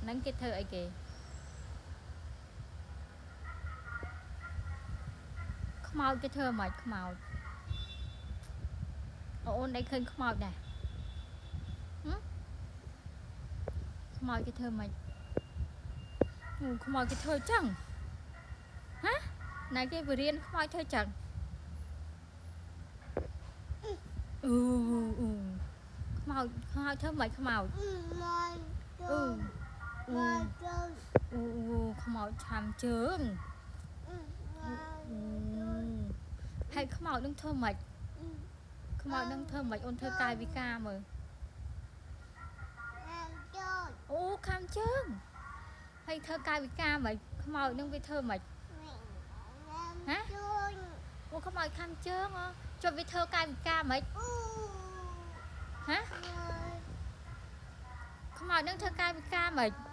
ហ្នឹងគេធ្វើអីគេខ្មោចគេធ្វើម៉េចខ្មោចអូនได้ឃើញខ្មោចដែរហឹមខ្មោចគេធ្វើម៉េចអូខ្មោចគេធ្វើចឹងហ៎ណាគេបរៀនខ្មោចធ្វើចឹងអឺអឺខ្មោចខ្មោចធ្វើម៉េចខ្មោច មក អឺអឺ មកទៅ អូអូខ្មោចឆាំជើងហើយខ្មោចនឹងធ្វើម៉េចខ្មោចនឹងធ្វើម៉េចអូនធ្វើកាយវិការមើលអូខាំជើងហើយធ្វើកាយវិការម៉េចខ្មោចនឹងវាធ្វើម៉េចអូខ្មោចខាំជើងហ៎ចុះវាធ្វើកាយវិការម៉េចហ៎ខ្មោចនឹងធ្វើកាយវិការម៉េច